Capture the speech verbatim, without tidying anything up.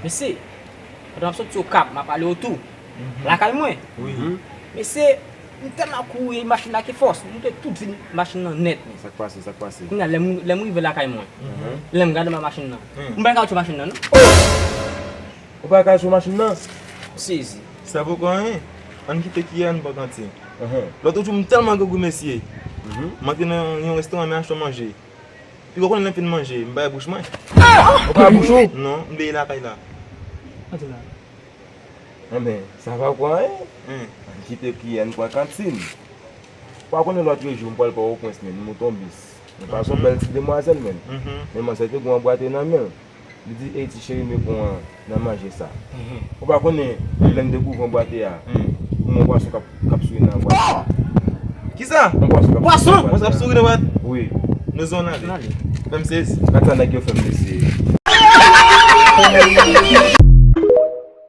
Mesye, pandan m ap soti Okap, m ap ale Otou. Lakay mwen. Wi. Mesye, m tèlman kouri, machin la gen fòs. M moute tout vin machin nan nèt. Sa k pase, sa k pase? Kounye a, lè m, lè m rive lakay mwen, lè m gade anba machin nan, m pa ka wè machin nan, non. Ou pa ka sou machin nan? M sezi. Sa poko anyen. Ann kite kiyè, ann pran kantin. Lòt jou, m tèlman grangou, mesye. M antre nan yon restoran, m achte manje. Piga w konnen lè m fin manje, m bay bouch mwen. Ou bay bouch ou? Non, m beye lakay la. Anben, sa pa pran anyen. Ann kite kiyè, ann pran kantin. Ou pa konnen lòt jou, m pral Pòtoprens, men m monte yon bis. M pase yon bèl ti demwazèl, men. Men manzè te gen yon bwate nan men l. Li di, "Ey, ti cheri, men pran nan manje sa." Ou pa konnen, lè m dekouvri yon bwate a, m wè yon pwason k ap, k ap souri nan bwate a. Kisa? Yon pwason k ap souri nan bwate a. Pwason k ap souri nan bwate? Wi. Nou zòn ale. Fè m sezi. Gad sa nèg yo fè m, mesye.